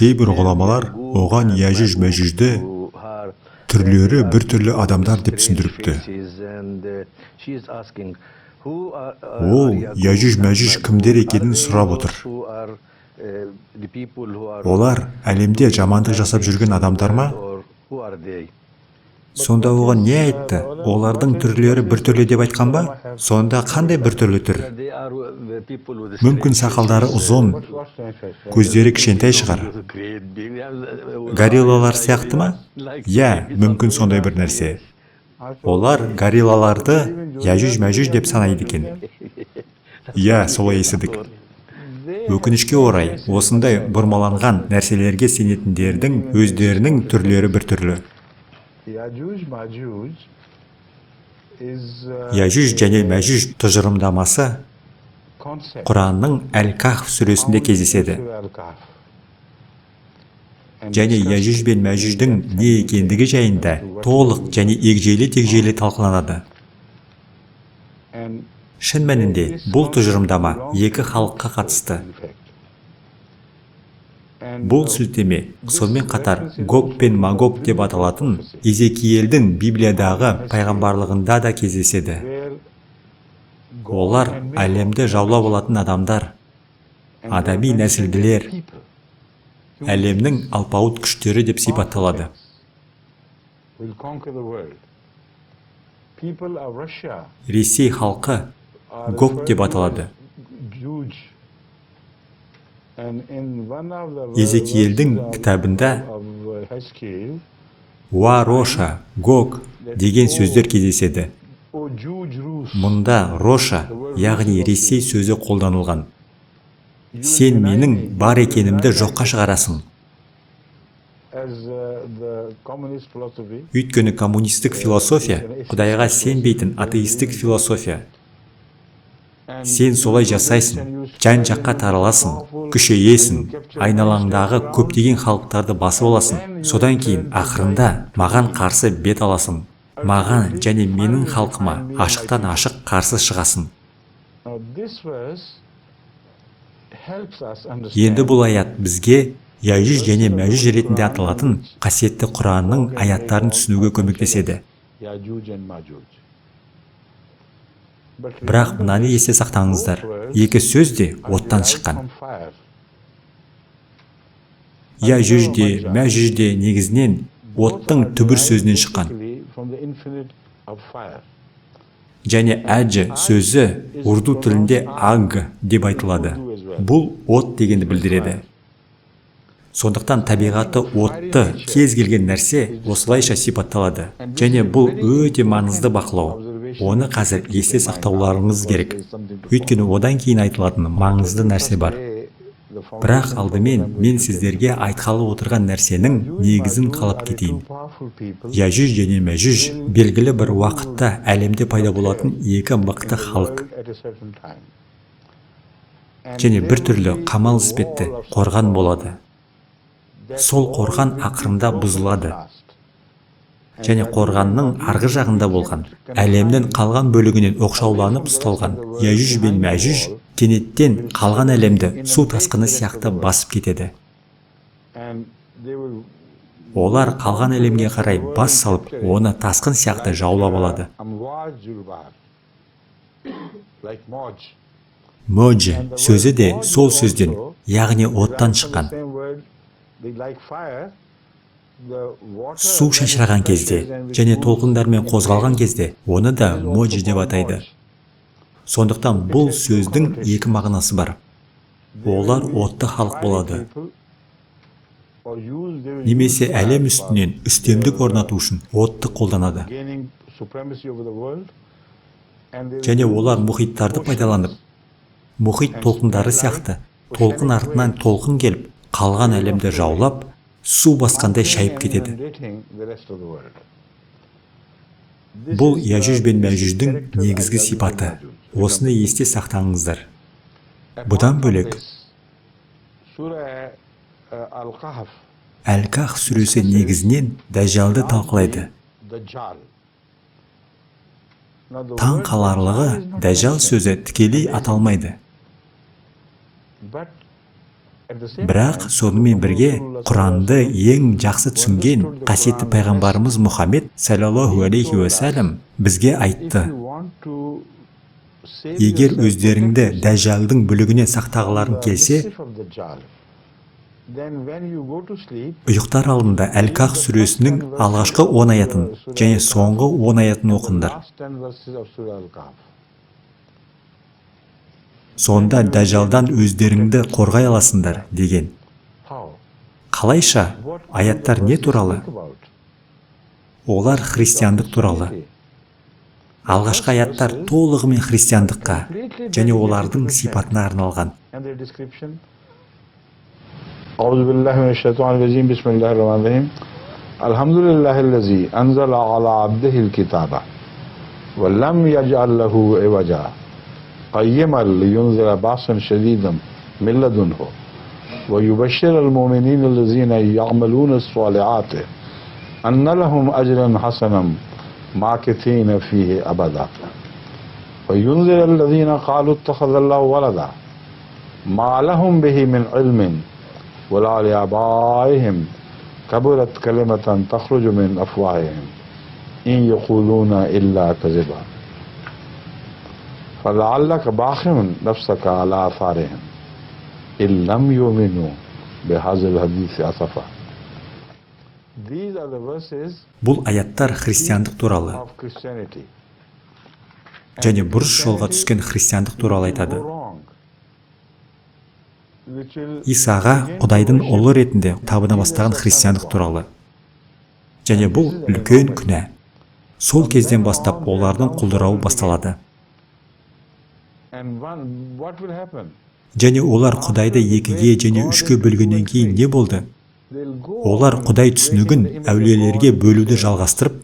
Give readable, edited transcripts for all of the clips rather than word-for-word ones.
Кейбір ғұламалар оған Яжүж-Мәжүжді түрлері біртүрлі адамдар деп түсіндіріпті. Ол Яжүж-Мәжүж кімдер екенін сұрап отыр. Олар әлемде жамандық жасап жүрген адамдар ма? Сонда оған не айтты? Олардың түрлері біртүрлі деп айтқан ба? Сонда қандай біртүрлі түр? Мүмкін сақалдары ұзын, көздері кішкентай шығар. Гориллалар сияқты ма? Иә, мүмкін сондай бір нәрсе. Олар гориллаларды Яжүж-Мәжүж деп санайды екен. Иә, солай естідік. Өкінішке орай, осындай бұрмаланған нәрселерге сенетіндердің өздерінің түрлері біртүрлі. Яжүж және Мәжүж тұжырымдамасы Құранның Әл-Кахф сүресінде кездеседі. Және Яжүж бен Мәжүждің не екендігі жайында толық және егжейлі-тегжейлі талқыланады. Шын мәнінде бұл тұжырымдама екі халыққа қатысты. Бұл сілтеме сонымен қатар Гог пен Магог деп аталатын Езекиелдің Библиядағы пайғамбарлығында да кездеседі. Олар әлемді жаулап алатын адамдар, адами нәсілділер, әлемнің алпауыт күштері деп сипатталады. Ресей халқы Гог деп аталады. Езекиелдің кітабында «Уа Роша, Гог» деген сөздер кездеседі. Мұнда Роша, яғни Ресей сөзі қолданылған. Сен менің бар екенімді жоққа шығарасың. Өйткені коммунистік философия Құдайға сенбейтін атеистік философия. Сен солай жасайсың, жан-жаққа тараласың, күшейесің, айналаңдағы көптеген халықтарды басып аласың. Содан кейін ақырында маған қарсы бет аласың. Маған және менің халқыма ашықтан ашық қарсы шығасың. Енді бұл аят бізге Яжүж және Мәжүж ретінде аталатын қасиетті Құранның аяттарын түсінуге көмектеседі. Бірақ мынаны есте сақтаңыздар, екі сөз де оттан шыққан. Яжүж де, Мәжүж де негізінен оттың түбір сөзінен шыққан. Және әдж сөзі урду тілінде аг деп айтылады. Бұл от дегенді білдіреді. Сондықтан табиғаты отты кез келген нәрсе осылайша сипатталады. Және бұл өте маңызды бақылау. Оны қазір есте сақтауларыңыз керек. Өйткені одан кейін айтылатын маңызды нәрсе бар. Бірақ алдымен мен сіздерге айтқалы отырған нәрсенің негізін қалап кетейін. Яжүж және Мәжүж белгілі бір уақытта әлемде пайда болатын екі мықты халық. Және бір түрлі қамал іспетті қорған болады. Сол қорған ақырында бұзылады. Және қорғанның арғы жағында болған, әлемнің қалған бөлігінен оқшауланып ұсталған Яжүж бен Мәжүж кенеттен қалған әлемді су тасқыны сияқты басып кетеді. Олар қалған әлемге қарай бас салып, оны тасқын сияқты жаулап алады. Модж сөзі де сол сөзден, яғни оттан шыққан. Су шашыраған кезде және толқындармен қозғалған кезде оны да модж деп атайды. Сондықтан бұл сөздің екі мағынасы бар. Олар отты халық болады. Немесе әлем үстінен үстемдік орнату үшін отты қолданады. Және олар мұхиттарды пайдаланып, мұхит толқындары сияқты толқын артынан толқын келіп, қалған әлемді жаулап, су басқандай шайып кетеді. Бұл Яжүж бен Мәжүждің негізгі сипаты. Осыны есте сақтаңыздар. Бұдан бөлек, Әл-Кахф сүресі негізінен Дәжжалды талқылайды. Таң қаларлығы, Дәжжал сөзі тікелей аталмайды. Бірақ сонымен бірге Құранды ең жақсы түсінген қасиетті пайғамбарымыз Мұхаммед саллаллаху алейхи уассалам бізге айтты: егер өздеріңді дәжжалдың бүлігінен сақтағыларың келсе, ұйықтар алдында Әл-Кахф сүресінің алғашқы 10 аятын және соңғы 10 аятын оқыңдар. Сонда дәжжалдан өздеріңді қорғай аласыңдар, деген. Қалайша? Аяттар не туралы? Олар христиандық туралы. Алғашқы аяттар толығымен христиандыққа және олардың сипатына арналған. أعوذ بالله من الشيطان الرجيم بسم الله الرحمن الرحيم الحمد لله الذي أنزل على عبده الكتاب ولم يجعل له عوجا قيما لينذر بأسا شديدا من لدنه ويبشر المؤمنين الذين يعملون الصالحات أن لهم أجرا حسنا ماكثين فيه أبدا وينذر الذين قالوا اتخذ الله ولدا ما لهم به من علم ولا لآبائهم كبرت كلمة تخرج من أفواههم إن يقولون إلا كذبا فلعلك باخع نفسك على آثارهم إن لم يؤمنوا بهذا الحديث أسفا. Бұл аяттар христиандық туралы және бұрыс жолға түскен христиандық туралы айтады. Исаға Құдайдың ұлы ретінде табына бастаған христиандық туралы. Және бұл үлкен күнә. Сол кезден бастап олардың құлдырауы басталады. Және олар Құдайды 2-ге және 3-ке бөлгеннен кейін не болды? Олар Құдай түсінігін әулиелерге бөлуді жалғастырып,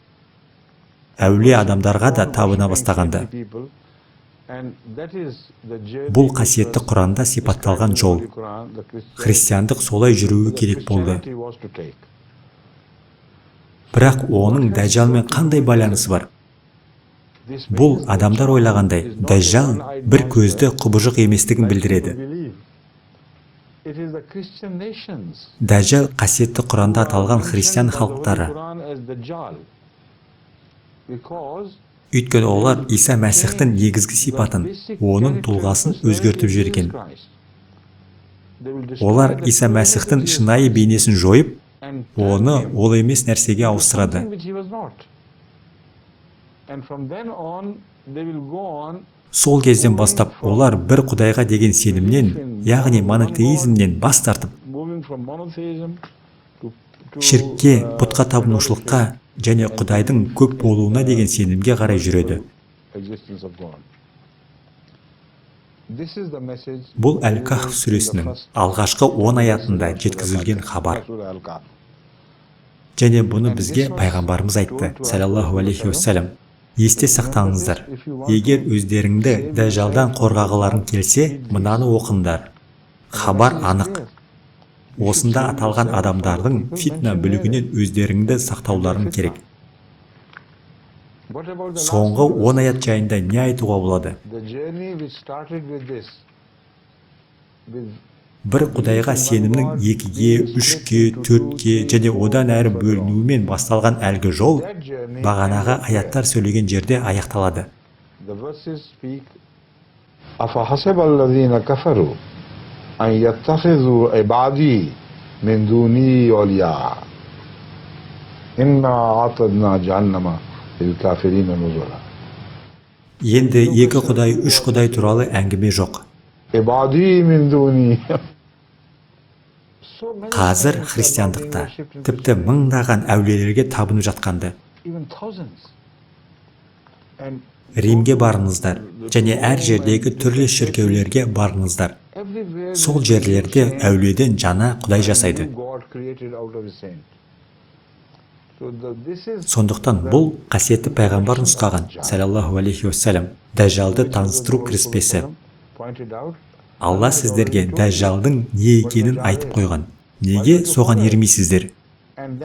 әулие адамдарға да табына бастағанды. Бұл қасиетті Құранда сипатталған жол. Христиандық солай жүруі керек болды. Бірақ оның дәжжалмен қандай байланысы бар? Бұл адамдар ойлағандай, дәжжал бір көзді құбыжық еместігін білдіреді. Дәжжал қасиетті Құранда аталған христиан халықтары. Өйткені олар Иса Мәсіхтің негізгі сипатын, оның тұлғасын өзгертіп жіберген. Олар Иса Мәсіхтің шынайы бейнесін жойып, оны ол емес нәрсеге ауыстырады. Сол кезден бастап олар бір Құдайға деген сенімнен, яғни монотеизмнен бас тартып, шіркке, бұтқа табынушылыққа және Құдайдың көп болуына деген сенімге қарай жүреді. Бұл Әл-Кахф сүресінің алғашқы 10 аятында жеткізілген хабар. Және бұны бізге пайғамбарымыз айтты, саллаллаху алейхи уассалам. Есте сақтаңыздар, егер өздеріңді дәжжалдан қорғағыларың келсе, мынаны оқыңдар. Хабар анық. Осында аталған адамдардың фитна бүлігінен өздеріңді сақтауларың керек. Соңғы 10 аят жайында не айтуға болады? Бір Құдайға сенімнің 2-ге, 3-ке, 4-ке және одан әрі бөлінуімен басталған әлгі жол бағанағы аяттар сөйлеген жерде аяқталады. أن يتخذوا عبادي من دوني أولياء إنا أعتدنا جهنم للكافرين نزلا. Енді 2 Құдай, 3 Құдай туралы әңгіме жоқ. عبادي من دوني. Қазір христиандықта тіпті мыңдаған әулиелерге табынып жатқанды. Римге барыңыздар және әр жердегі түрлі шіркеулерге барыңыздар. Сол жерлерде әулиеден жаңа Құдай жасайды. Сондықтан бұл қасиетті пайғамбар нұсқаған, саллаллаху алейхи уассалам, дәжжалды таныстыру кіріспесі. Алла сіздерге дәжжалдың не екенін айтып қойған. Неге соған ермейсіздер?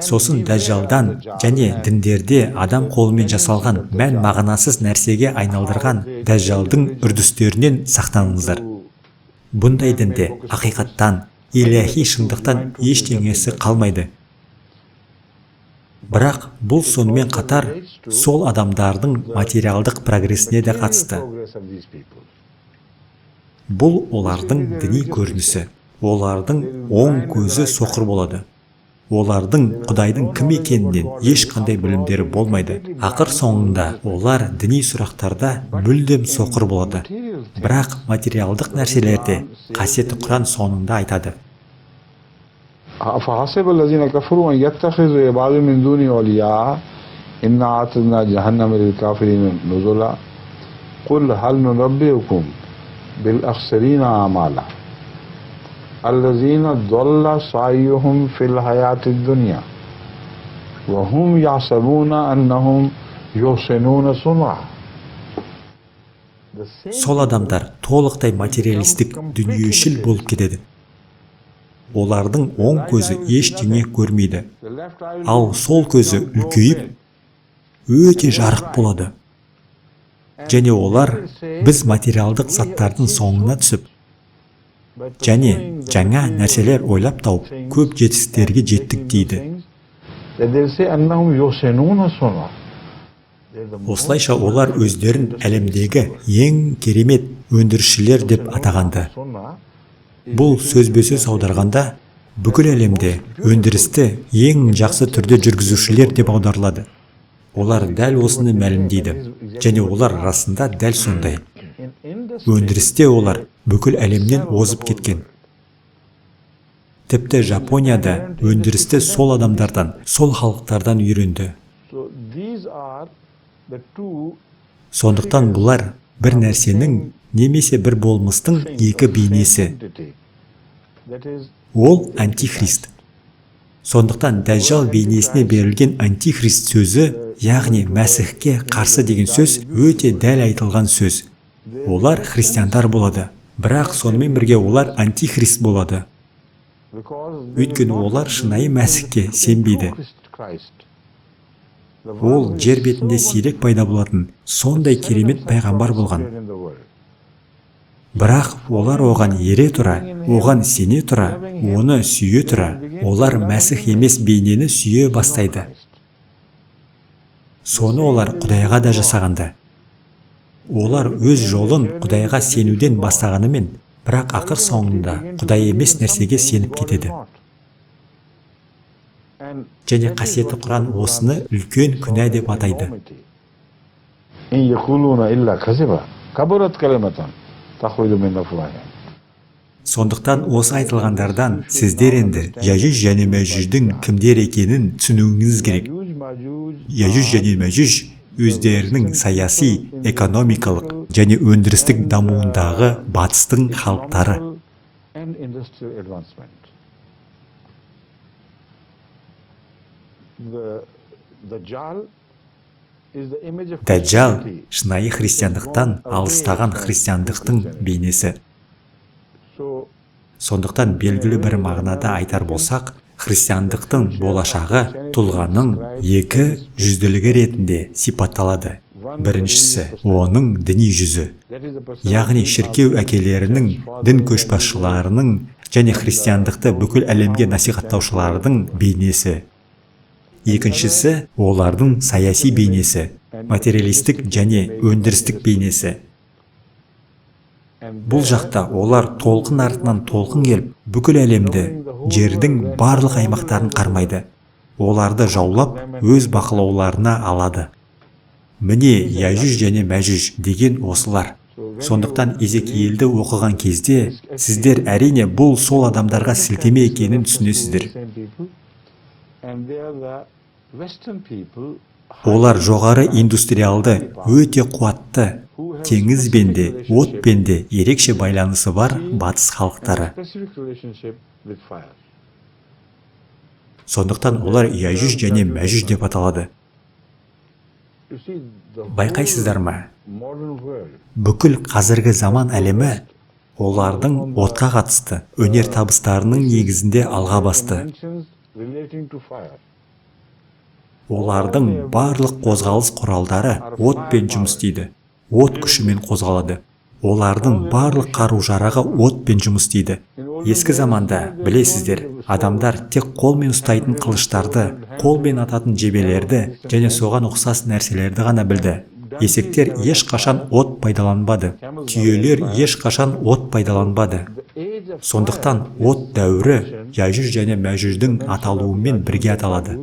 Сосын дәжжалдан және діндерде адам қолымен жасалған мән мағынасыз нәрсеге айналдырған дәжжалдың үрдістерінен сақтаныңыздар. Бұндай дінде ақиқаттан, иләһи шындықтан ештеңесі қалмайды. Бірақ бұл сонымен қатар сол адамдардың материалдық прогресіне де қатысты. Бұл олардың діни көрінісі. Олардың оң көзі соқыр болады. Олардың Құдайдың кім екенінен ешқандай білімдері болмайды. Ақыр соңында олар діни сұрақтарда мүлдем соқыр болады. Бірақ материалдық нәрселерде қасиетті Құран соңында айтады. أفحسب الذين كفروا أن يتخذوا عبادي من دوني أولياء إنا أعتدنا جهنم للكافرين نزلا قل هل ننبئكم بالأخسرين أعمالا الذين ضل سعيهم في الحياة الدنيا وهم يحسبون أنهم يحسنون صنعا. Сол адамдар толықтай материалистік, дүниешіл болып кетеді. Олардың оң көзі ештеңе көрмейді, ал сол көзі үлкейіп, өте жарық болады. Және олар біз материалдық заттардың соңына түсіп, және жаңа нәрселер ойлап тауып, көп жетістіктерге жеттік дейді. Осылайша олар өздерін әлемдегі ең керемет өндірісшілер деп атағанды. Бұл сөзбе-сөз аударғанда, бүкіл әлемде өндірісті ең жақсы түрде жүргізушілер деп аударылады. Олар дәл осыны мәлімдейді, және олар расында дәл сондай. Өндірісте олар бүкіл әлемнен озып кеткен. Тіпті Жапонияда өндірісті сол адамдардан, сол халықтардан үйренді. Сондықтан бұлар бір нәрсенің немесе бір болмыстың екі бейнесі. Ол антихрист. Сондықтан Дәжжал бейнесіне берілген антихрист сөзі, яғни Мәсіхке қарсы деген сөз, өте дәл айтылған сөз. Олар христиандар болады, бірақ сонымен бірге олар антихрист болады. Өйткені олар шынайы Мәсіхке сенбейді. Ол жер бетінде сирек пайда болатын сондай керемет пайғамбар болған. Бірақ олар оған ере тұра, оған сене тұра, оны сүйе тұра, олар Мәсіх емес бейнені сүйе бастайды. Соны олар Құдайға да жасағанды. Олар өз жолын Құдайға сенуден бастағанымен, бірақ ақыр соңында Құдай емес нәрсеге сеніп кетеді. Және қасиетті Құран осыны үлкен күнә деп атайды. Сондықтан осы айтылғандардан сіздер енді Яжүж және Мәжүждің кімдер екенін түсінуіңіз керек. Яжүж және Мәжүж өздерінің саяси, экономикалық және өндірістік дамуындағы батыстың халықтары. Дәджал шынайы христиандықтан алыстаған христиандықтың бейнесі. Сондықтан белгілі бір мағынада айтар болсақ, христиандықтың болашағы тұлғаның екі жүзділігі ретінде сипатталады. Біріншісі оның діни жүзі, яғни шіркеу әкелерінің, дін көшбасшыларының және христиандықты бүкіл әлемге насихаттаушылардың бейнесі. Екіншісі олардың саяси бейнесі, материалистік және өндірістік бейнесі. Бұл жақта олар толқын артынан толқын келіп, бүкіл әлемді, жердің барлық аймақтарын қармайды. Оларды жаулап, өз бақылауларына алады. Міне Яжүж және Мәжүж деген осылар. Сондықтан Езекиелді оқыған кезде, сіздер әрине бұл сол адамдарға сілтеме екенін түсінесіздер. Олар жоғары индустриалды, өте қуатты, теңізбен де, отпен де ерекше байланысы бар батыс халықтары. Сондықтан олар Яжүж және Мәжүж деп аталады. Байқайсыздар ма? Бүкіл қазіргі заман әлемі олардың отқа қатысты өнертабыстарының негізінде алға басты. Олардың барлық қозғалыс құралдары отпен жұмыс істейді, от күшімен қозғалады. Олардың барлық қару-жарағы отпен жұмыс істейді. Ескі заманда, білесіздер, адамдар тек қолмен ұстайтын қылыштарды, қолмен ататын жебелерді және соған ұқсас нәрселерді ғана білді. Есектер ешқашан от пайдаланбады. Түйелер ешқашан от пайдаланбады. Сондықтан от дәуірі Яжүж және Мәжүждің аталуымен бірге аталады.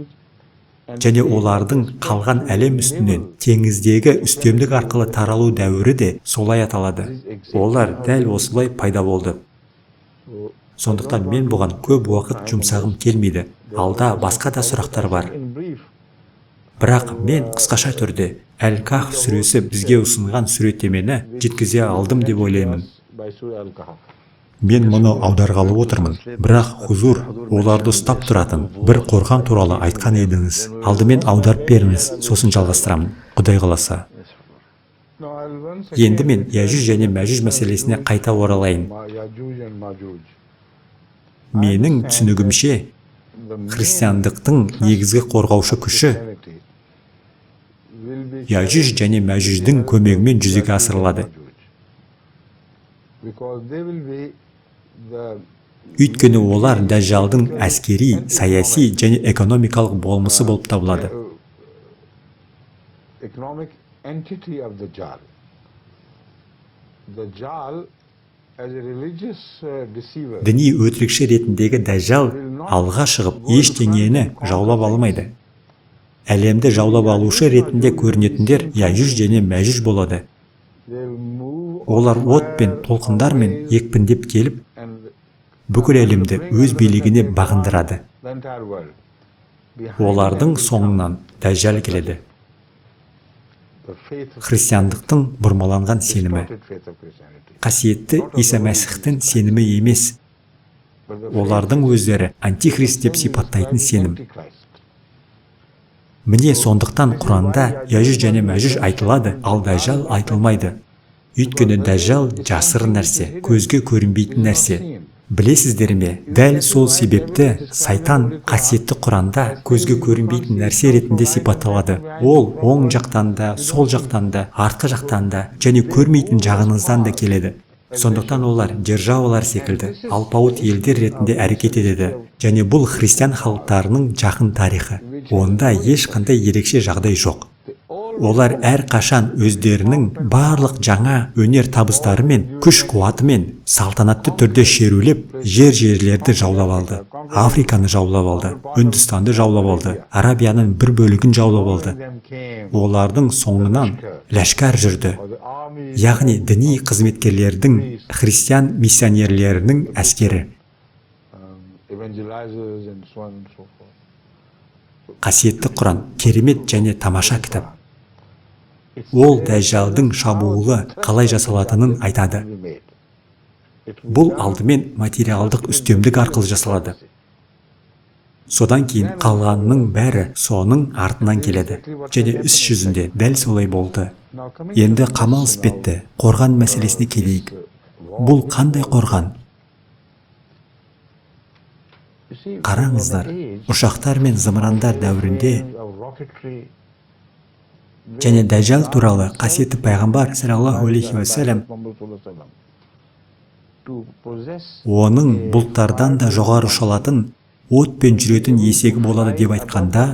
Және олардың қалған әлем үстінен теңіздегі үстемдік арқылы таралу дәуірі де солай аталады. Олар дәл осылай пайда болды. Сондықтан мен бұған көп уақыт жұмсағым келмейді. Алда басқа да сұрақтар бар. Бірақ мен қысқаша түрде Әл-Кахф сүресі бізге ұсынған суреттемені жеткізе алдым деп ойлаймын. Мен мұны аударғалы отырмын, бірақ хузур оларды ұстап тұратын бір қорған туралы айтқан едіңіз. Алдымен аударып беріңіз, сосын жалғастырамын, Құдай қаласа. Енді мен Яжүж және Мәжүж мәселесіне қайта оралайын. Менің түсінігімше, христиандықтың негізгі қорғаушы күші Яжүж және Мәжүждің көмегімен жүзеге асырылады. Өйткені олар Дәжжалдың әскери, саяси және экономикалық болмысы болып табылады. Діни өтірікші ретіндегі Дәжжал алға шығып, ештеңені жаулап алмайды. Әлемді жаулап алушы ретінде көрінетіндер Яжүж және Мәжүж болады. Олар отпен, толқындармен екпіндеп келіп, бүкіл әлемді өз билігіне бағындырады. Олардың соңынан Дәжжал келеді. Христиандықтың бұрмаланған сенімі. Қасиетті Иса Мәсіхтің сенімі емес. Олардың өздері антихрист деп сипаттайтын сенім. Міне сондықтан Құранда Яжүж және Мәжүж айтылады, ал Дәжжал айтылмайды. Өйткені Дәжжал жасырын нәрсе, көзге көрінбейтін нәрсе. Білесіздер ме, дәл сол себепті сайтан қасиетті Құранда көзге көрінбейтін нәрсе ретінде сипатталады. Ол оң жақтан да, сол жақтан да, артқы жақтан да және көрмейтін жағыңыздан да келеді. Сондықтан олар державалар секілді алпауыт елдер ретінде әрекет етеді. Және бұл христиан халықтарының жақын тарихы. Онда ешқандай ерекше жағдай жоқ. Олар әрқашан өздерінің барлық жаңа өнер табыстарымен, күш-қуатымен салтанатты түрде шерулеп, жер-жерлерді жаулап алды. Африканы жаулап алды, Үндістанды жаулап алды, Арабияның бір бөлігін жаулап алды. Олардың соңынан ләшкәр жүрді. Яғни діни қызметкерлердің, христиан миссионерлерінің әскері. Қасиетті Құран керемет және тамаша кітап. Ол Дәжжалдың шабуылы қалай жасалатынын айтады. Бұл алдымен материалдық үстемдік арқылы жасалады. Содан кейін қалғанының бәрі соның артынан келеді. Және іс жүзінде дәл солай болды. Енді қамал іспетті қорған мәселесіне келейік. Бұл қандай қорған? Қараңыздар, ұшақтар мен зымырандар дәуірінде және Дәжжал туралы қасиетті пайғамбар саллаллаху алейхи уассалам оның бұлттардан да жоғары ұша алатын, отпен жүретін есегі болады деп айтқанда,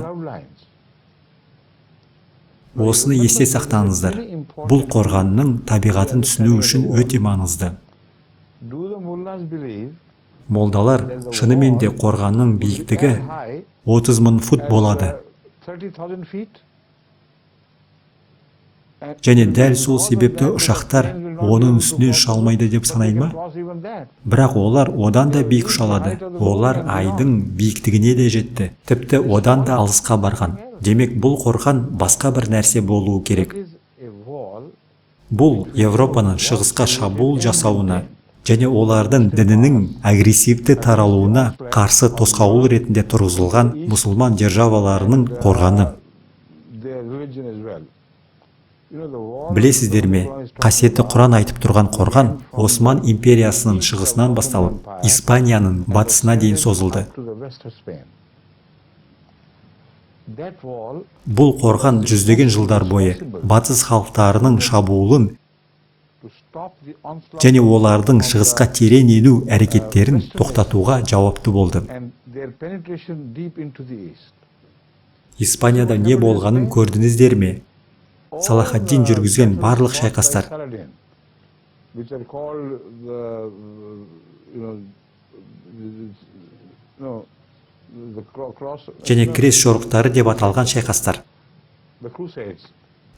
осыны есте сақтаңыздар. Бұл қорғанның табиғатын түсіну үшін өте маңызды. Молдалар шынымен де қорғанның биіктігі 30 мың фут болады. Және дәл сол себепті ұшақтар оның үстінен ұша алмайды деп санай ма? Бірақ олар одан да биік ұша алады. Олар айдың биіктігіне де жетті, тіпті одан да алысқа барған. Демек, бұл қорған басқа бір нәрсе болуы керек. Бұл Европаның шығысқа шабуыл жасауына және олардың дінінің агрессивті таралуына қарсы тосқауыл ретінде тұрғызылған мұсылман державаларының қорғаны. Білесіздер ме, қасиетті Құран айтып тұрған қорған Осман империясының шығысынан басталып, Испанияның батысына дейін созылды. Бұл қорған жүздеген жылдар бойы батыс халықтарының шабуылын Және олардың шығысқа терең ену әрекеттерін тоқтатуға жауапты болды. Испанияда не болғанын көрдіңіздер ме? Салахаддин жүргізген барлық шайқастар. Және крест жорықтары деп аталған шайқастар.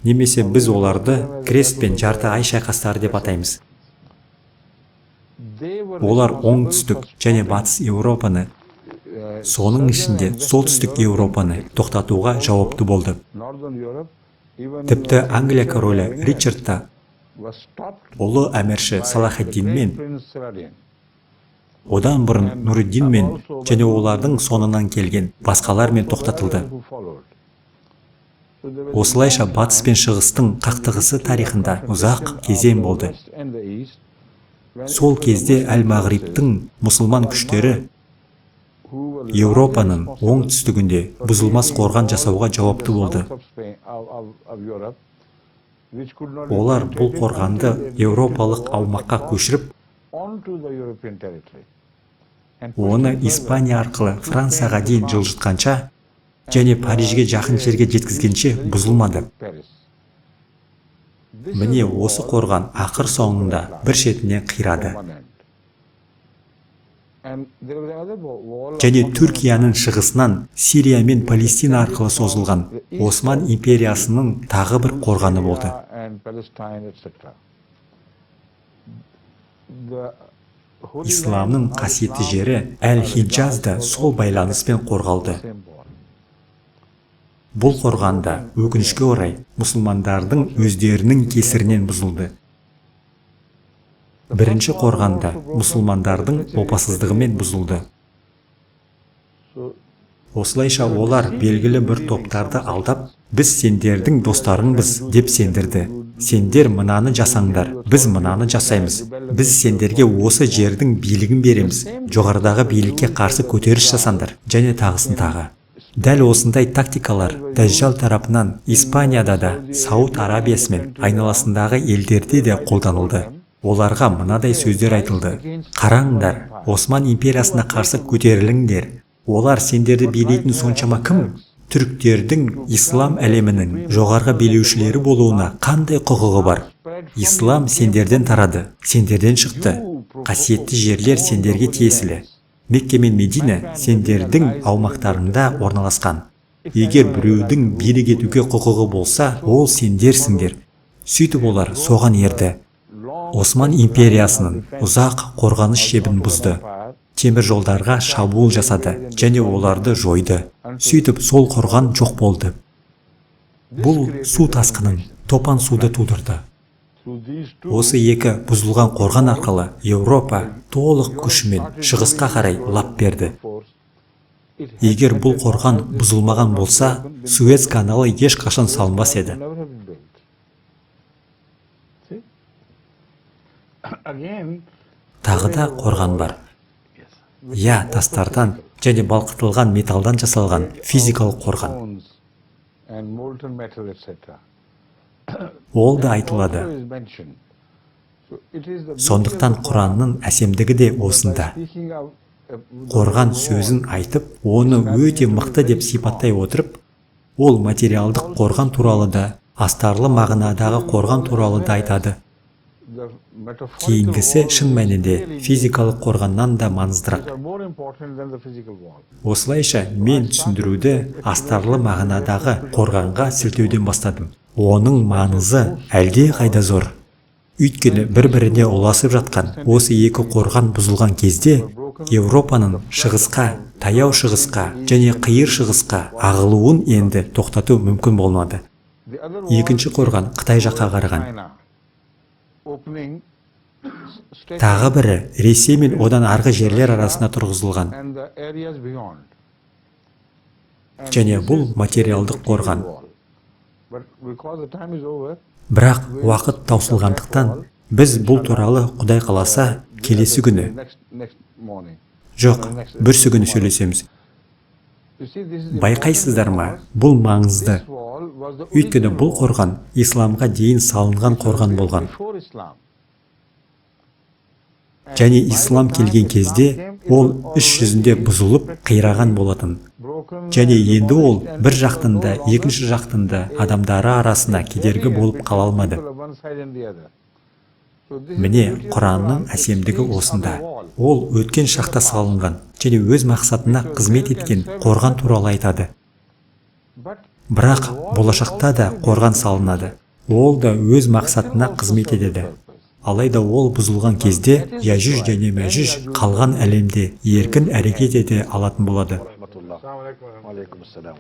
Немесе біз оларды крест пен жарты ай шайқастары деп атаймыз. Олар оңтүстік және батыс Еуропаны, соның ішінде солтүстік Еуропаны тоқтатуға жауапты болды. Тіпті Англия королі Ричард та ұлы әмірші Салахаддинмен, одан бұрын Нұриддинмен және олардың соңынан келген басқалармен тоқтатылды. Осылайша батыс пен шығыстың қақтығысы тарихында ұзақ кезең болды. Сол кезде Әл-Мағрибтің мұсылман күштері Еуропаның оңтүстігінде бұзылмас қорған жасауға жауапты болды. Олар бұл қорғанды еуропалық аумаққа көшіріп, оны Испания арқылы Францияға дейін жылжытқанша және Парижге жақын жерге жеткізгенше бұзылмады. Міне осы қорған ақыр соңында бір шетінен қирады. Және Түркияның шығысынан Сирия мен Палестина арқылы созылған Осман империясының тағы бір қорғаны болды. Исламның қасиетті жері Әл-Хиджаз да сол байланыспен қорғалды. Бұл қорған да, өкінішке орай, мұсылмандардың өздерінің кесірінен бұзылды. Бірінші қорған да мұсылмандардың опасыздығымен бұзылды. Осылайша олар белгілі бір топтарды алдап, біз сендердің достарыңбыз деп сендірді. Сендер мынаны жасаңдар, біз мынаны жасаймыз. Біз сендерге осы жердің билігін береміз. Жоғарыдағы билікке қарсы көтеріс жасаңдар және тағысын тағы. Дәл осындай тактикалар Дәжжал тарапынан Испанияда да, Сауд Арабиясы мен айналасындағы елдерде де қолданылды. Оларға мынадай сөздер айтылды: қараңдар, Осман империясына қарсы көтеріліңдер. Олар сендерді билейтін соншама кім? Түріктердің ислам әлемінің жоғарғы билеушілері болуына қандай құқығы бар? Ислам сендерден тарады, сендерден шықты. Қасиетті жерлер сендерге тиесілі. Мекке мен Медина сендердің аумақтарында орналасқан. Егер біреудің билік етуге құқығы болса, ол сендерсіңдер. Сөйтіп олар соған ерді. Осман империясының ұзақ қорғаныс шебін бұзды. Темір жолдарға шабуыл жасады және оларды жойды. Сөйтіп сол қорған жоқ болды. Бұл су тасқынын, топан суды тудырды. Осы екі бұзылған қорған арқылы Еуропа толық күшімен шығысқа қарай лап берді. Егер бұл қорған бұзылмаған болса, Суэц каналы ешқашан салынбас еді. Тағы да қорған бар. Я, тастардан және балқытылған металдан жасалған физикалық қорған. Ол да айтылады. Сондықтан Құранның әсемдігі де осында. Қорған сөзін айтып, оны өте мықты деп сипаттай отырып, ол материалдық қорған туралы да, астарлы мағынадағы қорған туралы да айтады. Кейінгісі шын мәнінде физикалық қорғаннан да маңыздырақ. Осылайша мен түсіндіруді астарлы мағынадағы қорғанға сілтеуден бастадым. Оның маңызы әлде қайда зор. Өйткені бір-біріне ұласып жатқан осы екі қорған бұзылған кезде Еуропаның шығысқа, таяу шығысқа және қиыр шығысқа ағылуын енді тоқтату мүмкін болмады. Екінші қорған Қытай жаққа қараған. Тағы бірі Ресей мен одан арғы жерлер арасына тұрғызылған. Және бұл материалдық қорған. Бірақ уақыт таусылғандықтан біз бұл туралы Құдай қаласа келесі күні, жоқ, бүрсі күні сөйлесеміз. Байқайсыздар ма, бұл маңызды. Өйткені бұл қорған исламға дейін салынған қорған болған. Және ислам келген кезде ол іс жүзінде бұзылып, қираған болатын. Және енді ол бір жақтың да, екінші жақтың да адамдары арасына кедергі болып қала алмады. Міне, Құранның әсемдігі осында. Ол өткен шақта салынған және өз мақсатына қызмет еткен қорған туралы айтады. Бірақ болашақта да қорған салынады. Ол да өз мақсатына қызмет етеді. Алайда ол бұзылған кезде Яжүж және Мәжүж қалған әлемде еркін әрекет ете алатын болады. Алейкум ассалам.